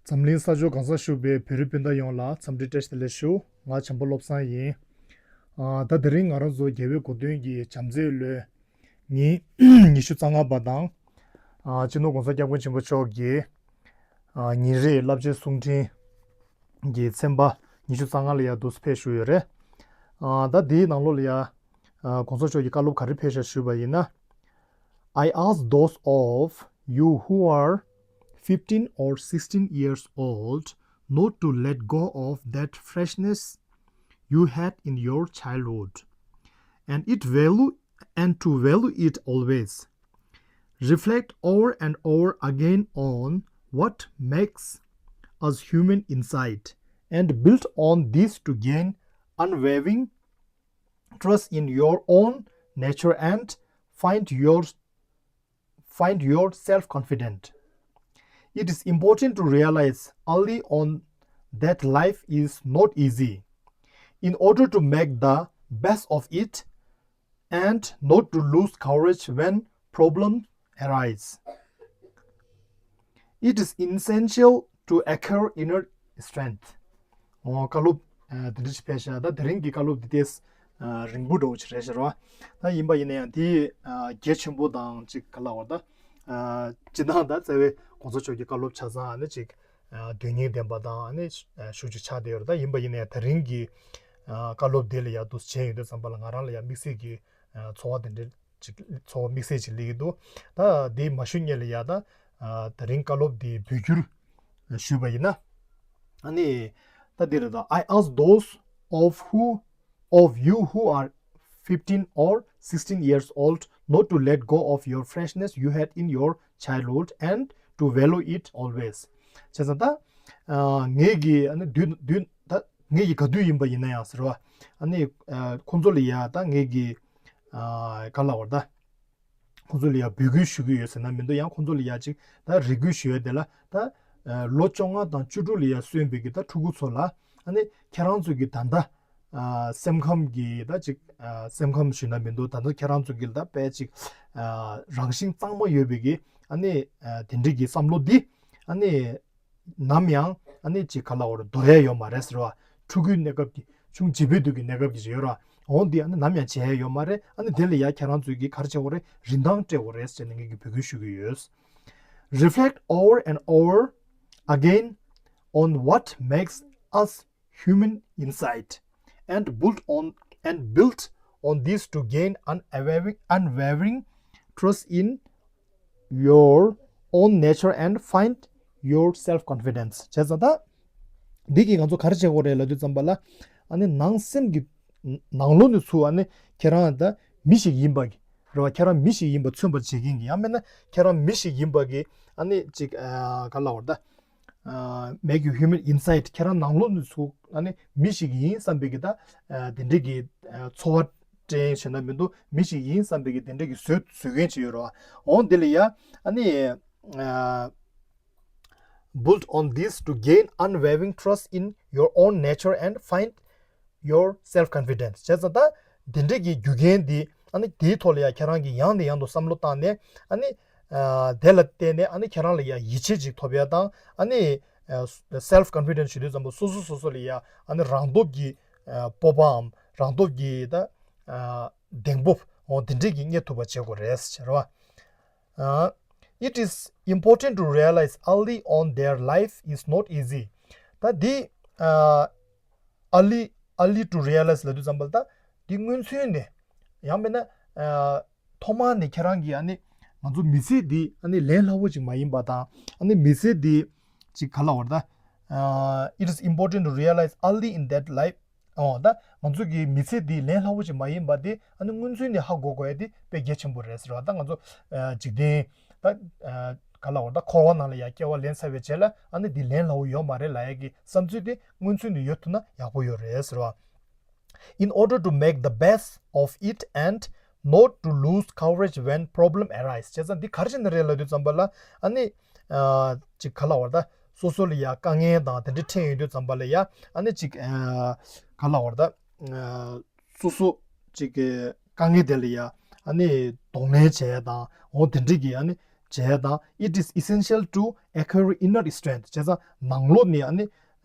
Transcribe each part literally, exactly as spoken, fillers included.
འཛམ་གླིང་ས་ཕྱོགས་གང་སར་བཞུགས་པའི་བོད་རིགས་སྤུན་ཟླ་ཡོངས་ལ་འཚམས་འདྲི་བཀྲ་ཤིས་བདེ་ལེགས་ཞུ། ང་བྱམས་པ་བློ་བཟང་ཡིན། ཨ། ད་དེ་རིང་ང་རང་ཚོ་རྒྱལ་བའི་གོ་སྟོན་གྱི་བྱམས་བརྩེའི་ལོའི་ཉིན་ཉི་ཤུ་རྩ་ལྔ་པ་དང་། ཨ། སྤྱི་ནོར་༸གོང་ས་༸སྐྱབས་མགོན་ཆེན་པོ་མཆོག་གི་ཨ། ཉིན་རེའི་བསླབ་བྱའི་གསུང་འཕྲིན་གྱི་ཚན་པ་ཉི་ཤུ་རྩ་ལྔ་ལ་ཡ་འདུག་སེ་ཕེབས་བཞུགས་ཡོད་རེད། ཨ། ད་དེའི་ནང་ལོགས་ལ་ཡ། ཨ། ༸གོང་ས་མཆོག་གི་བཀའ་སློབ་ག་རེ་ཕེབས་ཤག་ཞུས་པ་ཡིན་ན། I ask those of you who are fifteen or sixteen years old not to let go of that freshness you had in your childhood, and it value and to value it always. Reflect over and over again on what makes us human inside, and build on this to gain unwavering trust in your own nature and find your find your self-confident. It is important to realize early on that life is not easy. In order to make the best of it and not to lose courage when problems arise, it is essential to acquire inner strength. ཨོ། བཀའ་སློབ་ཨ། དེ་འདྲ་ཞིག་ཕེབས་ཤག་ད་དེ་རིང་གི་བཀའ་སློབ་འདི་ཏོག་ཙམ་ཨ། རིང་པོ་འདྲ་བོ་ཅིག་རེད་ཤག་ར། ད་ཡིན་པ་ཡིན་ན་ཡང་དེ་ཨ། གལ་ཆེན་པོ་དང་ཅིག་ག་ལབ་དགོས་རེད་ད། ཨ། སྤྱིར་བཏང་ད་རྩ་བའི་༸གོང་ས་མཆོག་གི་བཀའ་སློབ་ཆ་ཚང་ཨ་ནི་ཅིག་ཨ། དོན་སྙིང་ལྡན་པ་དང་ཨ་ནི་ཨ། ཤུགས་ཆེ་ཆགས་བསྡད་ཡོད་རེད། ད་ཡིན་པ་ཡིན་ན་ཡང་དེ་རིང་གི་ཨ། བཀའ་སློབ་འདི་ལ་ཡ་འདུག་སེ་མཇལ་ཡོང་དུས་ཙམ་པ་ལ་ང་རང་ལ་ཡ་དམིགས་བསལ་གྱི་ཨ། ཚོར་བ་དེ་འདྲ་ཅིག་ཚོར་བ་དམིགས་བསལ་ཅིག་སླེབས་ཀྱི་འདུག་ད་དེ་མ་ཞུ་སྔོན་ལ་ཡ་ད་ཨ། དེ་རིང་བཀའ་སློབ་འདི་བོད་བསྒྱུར་ཞུས་པ་ཡིན་ན། ཨ་ནི་ད་འདི་རེད་ད། I ask those of who of you who are fifteen or sixteen years old not to let go of your freshness you had in your childhood and to value it always. བྱས་ཙང་ད་ཨ། ངེད་ཀྱི་ཨ་ནི་དུས་དུས་ད་ངེད་ཀྱི་ག་དུས་ཡིན་པ་ཡིན་ན་ཡང་ཟེར་བ། ཨ་ནི་ཨ། ཁོང་ཚོ་ལ་ཡ་ད་ངེད་ཀྱི་ཨ། ག་ལབ་དགོས་རེད་ད། ཁོང་ཚོ་ལ་ཡ་འབོད་སྐུལ་ཞུ་གི་ཡོད་ཟེར་ན་མི་འདུག་ཡང་ཁོང་ཚོ་ལ་ཡ་ཅིག་ད་རེ་སྐུལ་ཞུ་ཡ་དེ་ལ་ད་ཨ། ལོ་བཅོ་ལྔ་དང་བཅུ་དྲུག་ལ་ཡ་སོན་པའི་གི་ད་ཕྲུ་གུ་ཚོ་ལ་ཨ་ནི་ཁྱེད་རང་ཚོ་གི་ད་ལྟ་ཨ། སེམས་ཁམས་ཀྱི་ད་ཅིག་ཨ། སེམས་ཁམས་ཞུས་ན་མི་འདུག་ད་ལྟ་ཁྱེད་རང་ཚོ་གི་ད་དཔེ་ཅིག་ཨ། རང་བཞིན་གཙང་མ་ཡོད་པའི་གི་ཨ་ནི་ཨ། དེ་འདྲའི་གི་བསམ་བློ་འདི་ཨ་ནི་ནམ་ཡང་ཨ་ནི་ཅིག་ག་ལབ་དགོས་རེད། འདོར་ཡ་ཡོད་མ་རེད་ཟེར་བ། ཕྲུ་གུའི་གནས་སྐབས་ཀྱི་ཆུང་བྱིས་པའི་དུས་ཀྱི་གནས་སྐབས་ཀྱི་ཅིག་ཡོད་ར། འོ་འདི་ཨ་ནི་ནམ་ཡང་བརྗེད་ཡ་ཡོད་མ་རེད། ཨ་ནི་དེ་ལ་ཡ་ཁྱེད་རང་ཚོས་ཀྱིས་ག་རེ་བྱེད་དགོས་རེད། རིན་ཐང་སྤྲད་དགོས་རེད་ཟེར་ནས་ངེད་ཀྱིས་འབོད་སྐུལ་ཞུ་གི་ཡོད། Reflect over and over again on what makes us human inside and build on and build on this to gain unwavering, unwavering trust in your own nature and find your self confidence. བྱས་ཙང་ད་འདི་གིས་ང་ཚོ་ག་རེ་བྱེད་དགོས་རེད་ལབ་དུས་ཙམ་པ་ལ། ཨ་ནི་ནང་སེམས་ཀྱི་ནང་ལོགས་ནས་ཚུར་ཨ་ནི་ཁྱེད་རང་ད་མི་ཞིག་ཡིན་པ་རེད་བ། ཁྱེད་རང་མི་ཞིག་ཡིན་པ་མཚོན་པར་བྱེད་མཁན་གྱི། ཡང་མིན་ན་ཁྱེད་རང་མི་ཞིག་ཡིན་པ་གི་ཨ་ནི་ཅིག་ཨ། ག་ལབ་དགོས་རེད་ད། ཨ། make you human inside. ཁྱེད་རང་ནང་ལོགས་ནས་ཚུར་ཨ་ནི་མི་ཞིག་ཡིན་བསམ་པའི་གི་ད་ཨ། དེ་འདྲའི་གི་ཨ། ཚོར་བ་སྤྲད་བྱས་ན་མི་འདུག་མི་ཞིག་ཡིན་བསམ་པའི་གི་དེ་འདྲའི་གི་བཟོ་བཟོ་མཁན་ཅིག་ཡོད་རེད་བ། འོ་འདི་ལ་ཡ་ཨ་ནི་ཨ། Build on this to gain unwavering trust in your own nature and find your self confidence. བྱས་ཙང་ད་དེ་འདྲའི་གི་རྒྱུ་རྐྱེན་འདི་ཨ་ནི་དེའི་ཐོག་ལ་ཡ་ཁྱེད་རང་གིས་ཡང་ནས་ཡང་དུ་བསམ་བློ་བཏང་ནས་ཨ་ནི་ཨ། དེ་ལ་བརྟེན་ནས་ཨ་ནི་ཁྱེད་རང་ལ་ཡ་ཡིད་ཆེས་ཅིག་ཐོབ་ཡ་དང་། ཨ་ནི་ཨ། self confidence ཞུ་དུས་ཙམ་པ་སོ་སོ་སོ་སོ་ལ་ཡ་ཨ་ནི་རང་སྟོབས་ཀྱི་ཨ། སྤོབས་པའམ་རང་སྟོབས་ཀྱི་ད་ཨ། གདེང་སྤོབས་འོ་དེ་འདྲའི་གི་རྙེད་ཐུབ་པ་བྱེད་དགོས་རེད་ཟེར་བ། ཨ། It is important to realize early on their life is not easy. ད་འདི་ཨ། early early to realize ལབ་དུས་ཙམ་པ་ལ་ད་འདི་སྔོན་ཚུད་ནས་ཡང་མིན་ན་ཨ། ཐོག་མར་ནས་ཁྱེད་རང་གིས་ཨ་ནི་ང་ཚོ་མི་ཚེ་འདི་ཨ་ནི་ལས་སླ་བོ་ཅིག་མ་ཡིན་པ་དང་། ཨ་ནི་མི་ཚེ་འདི་ཅིག་ག་ལབ་དགོས་རེད་ད། ཨ། It is important to realize early in that life. ཨོ། ད་ང་ཚོ་གི་མི་ཚེ་འདི་ལས་སླ་བོ་ཅིག་མ་ཡིན་པ་དེ་ཨ་ནི་སྔོན་ཚུད་ནས་ཧ་གོ་དགོས་ཡ་དེ་དཔེ་གལ་ཆེན་པོ་རེད་ཟེར་བ། ད་ང་ཚོ་ཨ། འཇིག་རྟེན་ད་ཨ། ག་ལབ་དགོས་རེད་ད། འཁོར་བ་ནང་ལ་ཡ་སྐྱེ་བ་ལེན་ཚར་བའི་རྗེས་ལ་ཨ་ནི་འདི་ལས་སླ་བོ་ཡོད་མ་རེད་ལབ་ཡ་གི་བསམ་ཚུལ་དེ་སྔོན་ཚུད་ནས་ཡོད་ཐུབ་ན་ཡག་པོ་ཡོད་རེད་ཟེར་བ། In order to make the best of it and not to lose courage when problem arise. བྱས་ཙང་འདི་ག་རེ་བྱས་ནས་རེད་ལབ་དུས་ཙམ་པ་ལ་ཨ་ནི་ཨ། ཅིག་ག་ལབ་དགོས་རེད་ད། སོ་སོ་ལ་ཡ་དཀའ་ངལ་དང་དེ་འདྲ་འཕྲད་ཡོང་དུས་ཙམ་པ་ལ་ཡ་ཨ་ནི་ཅིག་ཨ། ག་ལབ་དགོས་རེད་ད། ཨ། སོ་སོ་ཅིག་གི་དཀའ་ངལ་དེ་ལ་ཡ་ཨ་ནི་གདོང་ལེན་བྱས་དང་འོ་དེ་འདྲ་གི་ཨ་ནི་ བྱས་དང་it is essential to acquire inner strength། བྱས་ཙང་ནང་ལོགས་ནས་ཨ་ནི་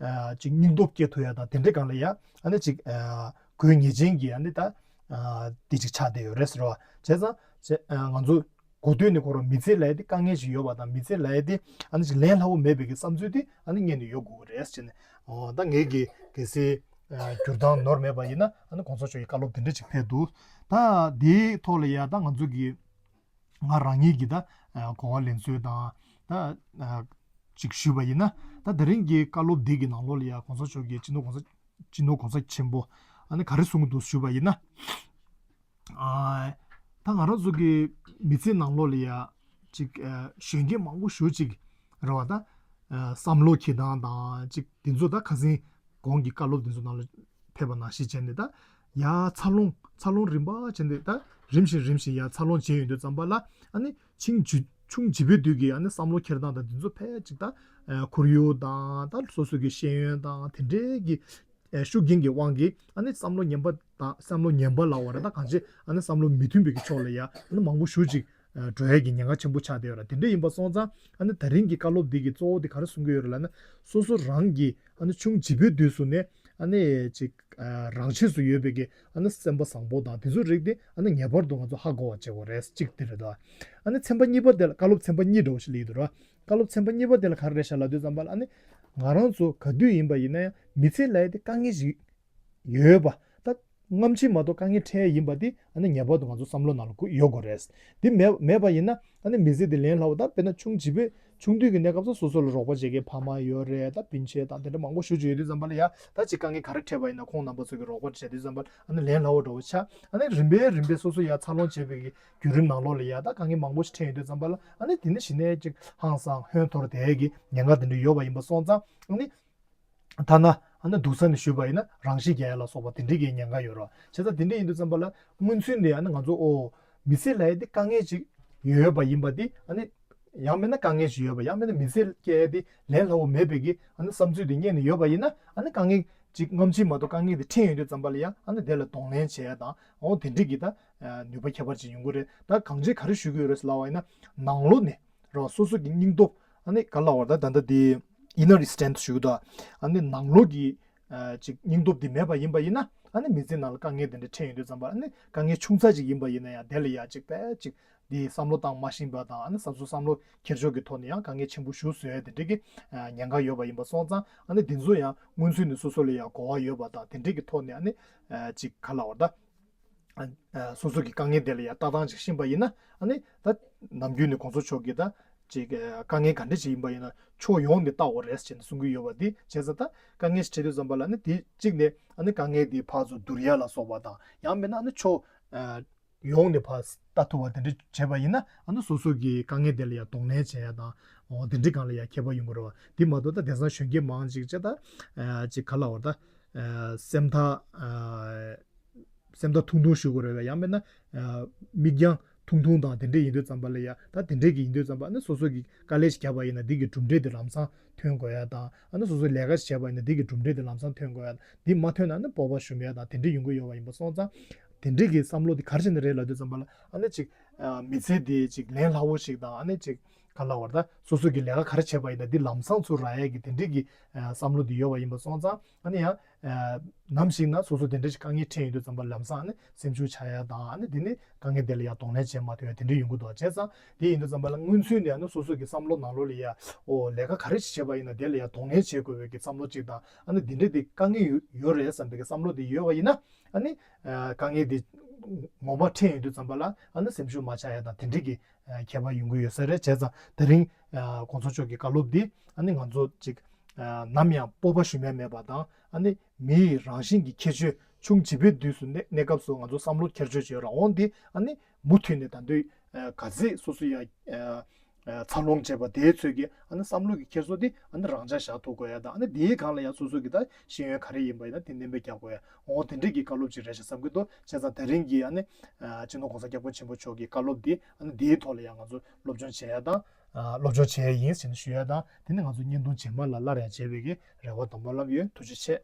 ཅིག་སྙིང་སྟོབས་སྐྱེ་ཐུབ་ཡ་དང་དེ་འདྲའི་སྒང་ལ་ཡ་ཨ་ནི་ཅིག་དགོས་ངེས་ཅན་གྱི་ཨ་ནི་ད་དེ་ཅིག་ཆགས་བསྡད་ཡོད་རེད་ཟེར་བ། བྱས་ཙང་ང་ཚོ་གོ་ཐོས་ནས་གོ་ར་མི་ཚེ་ལ་ཡ་དེ་དཀའ་ངལ་ཞིག་ཡོད་པ་དང་མི་ཚེ་ལ་ཡ་དེ་ཨ་ནི་ཅིག་ལན་སླ་བོ་མེད་པའི་གི་བསམ་ཚུལ་དེ་ཨ་ནི་རྙེད་ནས་ཡོད་དགོས་རེད་ཟེར་ནས། ད་ངེད་ཀྱི་གལ་སྲིད་འགྱུར་སྟངས་ནོར་མེད་པ་ཡིན་ན་ཨ་ནི་གོང་ས་མཆོག་གི་བཀའ་སློབ་དེ་འདྲ་ཅིག་ཕེབས་འདུག་ད་དེའི་ཐོག་ལ་ཡ་ད་ང་ཚོ་གི་ང་རང་ཉིད་ཀྱིས་ད་གོ་བ་ལེན་ཚུལ་དང་ད་ཅིག་ཞུས་པ་ཡིན་ན། ད་དེ་རིང་གི་བཀའ་སློབ་འདི་གི་ནང་ལོགས་ལ་ཡ་གོང་ས་མཆོག་གིས་སྤྱི་ནོར་གོང་ས་སྤྱི་ནོར་གོང་ས་ཆེན་པོ་ཨ་ནི་ག་རེ་གསུང་གི་འདུག་ཞུས་པ་ཡིན་ན། ཨ་ད་ང་རང་ཚོ་གི་མི་ཚེ་ནང་ལོགས་ལ་ཡ་ཅིག་ཨ་གཞོན་སྐྱེས་མང་པོ་ཞེ་ཅིག་རེད་བ། ད་ཨ་བསམ་བློ་འཁྱེར་སྟངས་དང་ཅིག་དེ་ཚོ་ད་ཁ་སང་གོང་གི་བཀའ་སློབ་དེ་ཚོ་ནང་ལ་ཕེབས་པ་ནང་བཞིན་བྱས་ནས་ད་ཡར་འཚར་ལོངས་འཚར་ལོངས་རིམ་པ་བྱས་ནས་ད་རིམ་བཞིན་རིམ་བཞིན་ཡར་འཚར་ལོངས་བྱས་ཡོང་དུས་ཙམ་པ་ལ་ཨ་ནི་ཆུང་བྱི་ཆུང་བྱིས་པའི་དུས་ཀྱི་ཨ་ནི་བསམ་བློ་འཁྱེར་སྟངས་དང་དེ་ཚོ་ཕལ་ཆེར་ད་ཨ་ཁོར་ཡུག་དང་ད་སོ་སོ་གི་ཤེས་ཡོན་དང་དེ་འདྲའི་གི་ཨ་ཤུགས་རྐྱེན་གྱི་དབང་གིས་ཨ་ནི་བསམ་བློ་ངན་པ་དང་བསམ་བློ་ངན་པ་ལབ་པ་རེད། ད་གང་ཅི་ཨ་ནི་བསམ་བློ་མི་མཐུན་པའི་གི་ཕྱོགས་ལ་ཡ་ཨ་ནི་མང་པོ་ཞེ་ཅིག་འགྲོ་ཡས་ཀྱི་ཉེན་ཁ་ཆེན་པོ་ཆགས་བསྡད་ཡོད་རེད། དེ་འདྲ་ཡིན་པ་སོང་ཙང་ཨ་ནི་ད་རིང་གི་བཀའ་སློབ་འདི་གི་གཙོ་བོ་དེ་ག་རེ་གསུང་གི་ཡོད་རེད་ལབ་ན། སོ་སོ་རང་གི་ཨ་ནི་ཆུང་བྱིས་པའི་དུས་སུ་ནས་ཨ་ནི་ཅིག་རང་ཆས་སུ་ཡོད་པའི་གི་ཨ་ནི་སེམས་པ་བཟང་པོ་དང་དེ་ཚོའི་རིགས་དེ་ཨ་ནི་ངེས་པར་དུ་ང་ཚོ་ཧ་གོ་བ་བྱེད་དགོས་རེད། གཅིག་དེ་རེད་དོ། ཨ་ནི་ཚན་པ་གཉིས་པ་དེ་ལ་བཀའ་སློབ་ཚན་པ་གཉིས་འདྲ་བོ་ཞིག་སླེབས་ཀྱི་འདུག་ར། བཀའ་སློབ་ཚན་པ་གཉིས་པ་དེ་ལ་ག་རེ་རེད་ཤག་ལབ་དུས་ཙམ་པ་ལ་ཨ་ནི་ང་རང་ཚོ་ག་དུས་ཡིན་པ་ཡིན་ན་ཡང་མི་ཚེ་ལ་ཡ་དེ་དཀའ་ངལ་ཞིག་ཡོད་པ། ད་སྔ་ཕྱི་མ་གཏོགས་དཀའ་ངལ་འཕྲད་ཡིན་པ་དེ་ཨ་ནི་ངེས་པར་དུ་ང་ཚོ་བསམ་བློ་ནང་ལ་ཡོད་དགོས་རེད། དེ་མེད་མེད་པ་ཡིན་ན་ཨ་ནི་མི་ཚེ་དེ་ལན་སླ་བོ། ད་དཔེར་ན་ཆུང་བྱིས་པའི་ཆུང་དུས་ཀྱི་གནས་སྐབས་སུ་སོ་སོ་ལ་རོགས་པ་བྱེད་མཁན་ཕ་མ་ཡོད་རེད། ད་སྤུན་མཆེད་དང་དེ་འདྲ་མང་པོ་ཞེ་ཅིག་ཡོད་དུས་ཙམ་པ་ལ་ཡ་ད་ཅིག་དཀའ་ངལ་ག་རེ་འཕྲད་པ་ཡིན་ན་ཁོང་རྣམ་པ་ཚོ་གིས་རོགས་པ་བྱེད་དུས་ཙམ་པ་ལ་ཨ་ནི་ལན་སླ་བོ་འདྲ་བོ་ཆགས། ཨ་ནི་རིམ་པས་རིམ་པས་སོ་སོ་ཡ་འཚར་ལོངས་བྱེད་པའི་གི་བརྒྱུད་རིམ་ནང་ལོགས་ལ་ཡ་ད་དཀའ་ངལ་མང་པོ་ཞིག་འཕྲད་ཡོང་དུས་ཙམ་པ་ལ་ཨ་ནི་དེ་ནི་གཞི་ནས་ཅིག་ཧང་སང་ཧོན་འཐོར་བསྡད་ཀྱི་ཉེན་ཁ་དེ་འདྲ་ཡོད་པ་ཡིན་པ་སོང་ཙང་ཨ་ནི། ཐ་ན་ཨ་ནི་སྡུག་ས་ནས་ཞུས་པ་ཡིན་ན་རང་ཤི་རྒྱག་ཡ་ལ་སོགས་པ་དེ་འདྲའི་གི་ཉེན་ཁ་ཡོད་རེད། བྱས་ཙང་དེ་འདྲ་ཡིན་དུས་ཙམ་པ་ལ་སྔོན་ཚུད་ནས་ཨ་ནི་ང་ཚོ་ཨོ་མི་ཚེ་ལ་ཡ་དེ་དཀའ་ངལ་ཅིག་ཡོད་པ་ཡིན་པ་དེ་ཨ་ནི་ཡང་མིན་ན་དཀའ་ངལ་ཞིག་ཡོད་པ་ཡང་མིན་ན་མི་ཚེ་སྐྱེལ་ཡ་དེ་ལན་སླ་བོ་མེད་པའི་གི་ཨ་ནི་བསམ་ཚུལ་དེ་རྙེད་ནས་ཡོད་པ་ཡིན་ན་ཨ་ནི་དཀའ་ངལ་ཅིག་སྔ་ཕྱི་མ་གཏོགས་དཀའ་ངལ་དེ་འཕྲད་ཡོང་དུས་ཙམ་པ་ལ་ཡང་ཨ་ནི་དེ་ལ་གདོང་ལེན་བྱེད་ཡ་དང་ཨོ་དེ་འདྲའི་གི་ད་ནུས་པ་ཁྱད་པར་ཅིག་ཡོང་གི་རེད། ད་གང་ཅི་ག་རེ་ཞུ་གི་ཡོད་རེད་ལབ་པ་ཡིན་ན་ནང་ལོགས་ནས། རོ་སོ་སོ་གི་སྙིང་སྟོབས་ཨ་ནི་ག་ལབ་པ་རེད། ད་ད་ལྟ་དེ་inner strength ཞུ་གི་འདུག་ཨ་ནི་ནང་ལོགས་ཀྱི་ཨ་ཅིག་སྙིང་སྟོབས་དེ་མེད་པ་ཡིན་པ་ཡིན་ན་ཨ་ནི་མི་ཚེ་ནང་ལ་དཀའ་ངལ་དེ་འདྲ་འཕྲད་ཡོང་དུས་ཙམ་པ་ཨ་ནི་དཀའ་ངལ་ཆུང་ཙག་ཅིག་ཡིན་པ་ཡིན་ན་ཡང་དེ་ལ་ཡ་ཅིག་དཔེ་ཅིག་དེ་བསམ་བློ་བཏང་མ་ཤེས་པ་དང་ཨ་ནི་སོ་སོ་བསམ་བློ་འཁྱེར་ཕྱོགས་ཀྱི་ཐོག་ནས་ཡང་དཀའ་ངལ་ཆེན་པོ་ཞིག་བཟོ་ཡ་དེ་འདྲ་གི་ཨ་ཉེན་ཁ་ཡོད་པ་ཡིན་པ་སོང་ཙང་ཨ་ནི་དེ་ཚོ་ཡང་སྔོན་ཚུད་ནས་སོ་སོ་ལ་ཡང་གོ་བ་ཡོད་པ་དང་དེ་འདྲ་གི་ཐོག་ནས་ཨ་ནི་ཨ་ཅིག་ག་ལབ་པ་རེད། ཨ་ཨ་སོ་སོ་གི་དཀའ་ངལ་དེ་ལ་ཡང་ལྟ་སྟངས་ཅིག་ཤེས་པ་ཡིན་ན་ཨ་ནི་ད་ནམ་རྒྱུན་ནས་གོང་ས་མཆོག་གིས་ད་ཅིག་ཨ་དཀའ་ངལ་ག་འདྲ་ཅིག་ཡིན་པ་ཡིན་ན་ཕྱོགས་ཡོངས་ནས་ལྟ་དགོས་རེད་ཟེར་ནས་གསུང་གི་ཡོད་པ་འདི་བྱས་ཙང་ད་དཀའ་ངལ་ཞིག་འཕྲད་དུས་ཙམ་པ་ལ་ནི་དེ་གཅིག་ནས་ཨ་ནི་དཀའ་ངལ་དེ་ཕར་ཚུར་བསྡུར་ཡ་ལ་སོགས་པ་དང་ཡང་མིན་ན་ཨ་ནི་ཕྱོགས་ཨ་ཡོངས་ནས་ཕར་ལྟ་ཐུབ་པ་དེ་འདྲ་བྱས་པ་ཡིན་ན་ཨ་ནི་སོ་སོ་གི་དཀའ་ངལ་དེ་ལ་ཡང་གདོང་ལེན་བྱེད་ཡ་དང་འོ་དེ་འདྲའི་སྒང་ལ་ཡང་ཁྱད་པར་ཡོང་གི་རེད་བ། དེ་མ་གཏོགས་ད་དེང་སང་གཞོན་སྐྱེས་མང་ཅིག་ཅེ་ད་ཨ་ཅིག་ག་ལབ་པ་རེད། ད་ཨ་སེམས་ཐག་ཨ་སེམས་ཐག་ཐུང་ཐུང་ཞུ་དགོས་རེད་བ། ཡང་མིན་ན་ཨ་མིག་རྒྱང་ཐུང་ཐུང་དང་དེ་འདྲས་ཡིན་དུས་ཙམ་པ་ལ་ཡ་ད་དེ་འདྲས་ཀྱི་ཡིན་དུས་ཙམ་པ་ཨ་ནི་སོ་སོ་གི་དཀའ་ལས་ཤིག་བརྒྱབ་པ་ཡིན་ན་འདི་གི་གྲུབ་འབྲས་དེ་ལམ་སང་ཐོན་དགོས་ཡ་དང་ཨ་ནི་སོ་སོའི་ལས་ཀ་ཞིག་བྱས་པ་ཡིན་ན་འདི་གི་གྲུབ་འབྲས་དེ་ལམ་སང་ཐོན་དགོས་ཡ། འདི་མ་ཐོན་ན་ཨ་ནི་སྤོབས་པ་ཞུམ་ཡ་དང་དེ་འདྲས་ཡོང་གི་ཡོད་པ་ཡིན་པ་སོང་ཙང་དེ་འདྲས་ཀྱི་བསམ་བློ་དེ་ག་རེ་བྱས་ནས་རེད་ལབ་དུས་ཙམ་པ་ལ་ཨ་ནི་ཅིག་ཨ་མི་ཚེ་དེ་ཅིག་ལན་སླ་བོ་ཞིག་དང་ཨ་ནི་ཅིག་ག་ལབ་པ་རེད། ད་སོ་སོ་གི་ལས་ཀ་ག་རེ་བྱས་པ་ཡིན་ན་འདི་ལམ་སང་ཚུར་རག་ཡས་ཀྱི་དེ་འདྲས་ཀྱི་ཨ་བསམ་བློ་འདི་ཡོད་པ་ཡིན་པ་སོང་ཙང་ཨ་ནི་ཡང་ཨ་ནམ་ཞིག་ན་སོ་སོ་དེ་འདྲ་ཞིག་དཀའ་ངལ་འཕྲད་ཡོང་དུས་ཙམ་པ་ལམ་སང་ཨ་ནི་སེམས་ཤུགས་ཆག་ཡ་དང་ཨ་ནི་དེ་ནི་དཀའ་ངལ་དེ་ལ་ཡང་གདོང་ལེན་བྱེད་མ་ཐུབ་ཡ་དེ་འདྲ་ཡོང་གི་འདུག་བྱས་ཙང་དེ་ཡིན་དུས་ཙམ་པ་ལ་སྔོན་ཚུད་ནས་ཨ་ནི་སོ་སོ་གི་བསམ་བློ་ནང་ལོགས་ལ་ཡ་ཨོ་ལས་ཀ་ག་རེ་ཞིག་བྱས་པ་ཡིན་ན་དེ་ལ་ཡང་གདོང་ལེན་བྱེད་དགོས་པའི་གི་བསམ་བློ་གཅིག་དང་ཨ་ནི་དེ་འདྲ་དེ་དཀའ་ངལ་ཡོད་ཡོད་རེད་བསམ་པའི་གི་བསམ་བློ་དེ་ཡོད་པ་ཡིན་ན་ཨ་ནི་ཨ་དཀའ་ངལ་དེ་ངོ་མ་འཕྲད་ཡོང་དུས་ཙམ་པ་ལ་ཨ་ནི་སེམས་ཤུགས་མ་ཆག་ཡ་དང་དེ་འདྲ་གི་ཨ་ཁྱད་པར་ཡོང་གི་ཡོད་ས་རེད། བྱས་ཙང་དེ་རིང་ཨ་གོང་ས་མཆོག་གི་བཀའ་སློབ་འདི་ཨ་ནི་ང་ཚོ་ཅིག་ཨ་ནམ་ཡང་སྤོབས་པ་ཞུམ་ཡ་མེད་པ་དང་ཨ་ནི་མིའི་རང་བཞིན་གྱི་ཁྱད་ཆོས་ཆུང་བྱིས་པའི་དུས་སུ་གནས་གནས་སྐབས་སུ་ང་ཚོ་བསམ་བློ་འཁྱེར་ཕྱོགས་བྱེད་རང་དབང་འདི་ཨ་ནི་མུ་མཐུད་ནས་ད་དུང་ཨ་ག་ཚད་སོ་སོ་ཡ་ཨ་འཚར་ལོངས་བྱས་པ་དེའི་ཚོད་ཀྱི་ཨ་ནི་བསམ་བློ་གི་འཁྱེར་སོ་དེ་ཨ་ནི་རང་འཇགས་བཞག་ཐུབ་དགོས་ཡ་དང་ཨ་ནི་དེའི་སྒང་ལ་ཡང་སོ་སོ་གི་ད་ཤེས་ཡོན་ག་རེ་ཡིན་པ་ཡིན་ན་དེ་གཏན་འབེབས་རྒྱག་དགོས་ཡ། འོ་དེ་འདྲས་ཀྱི་བཀའ་སློབ་ཅིག་རེད་ཤག་བསམ་གྱི་འདུག་བྱས་ཙང་དེ་རིང་གི་ཨ་ནི་ཨ་སྤྱི་ནོར་གོང་ས་སྐྱབས་མགོན་ཆེན་པོ་མཆོག་གི་བཀའ་སློབ་འདི་ཨ་ནི་འདིའི་ཐོག་ལ་ཡང་ང་ཚོ་སློབ་སྦྱོང་བྱེད་ཡ་དང་ཨ་སློབ་སྦྱོང་བྱེད་ཡ་ཡིན་ཟེར་ནས་ཞུ་ཡ་དང་དེ་ནི་ང་ཚོ་བརྙན་ཐུང་རྗེས་མ་ལ་སླར་ཡང་མཇལ་བའི་གི་རེ་བ་དམ་པ་ལབ་ཡོད། ཐུགས་རྗེ་ཆེ།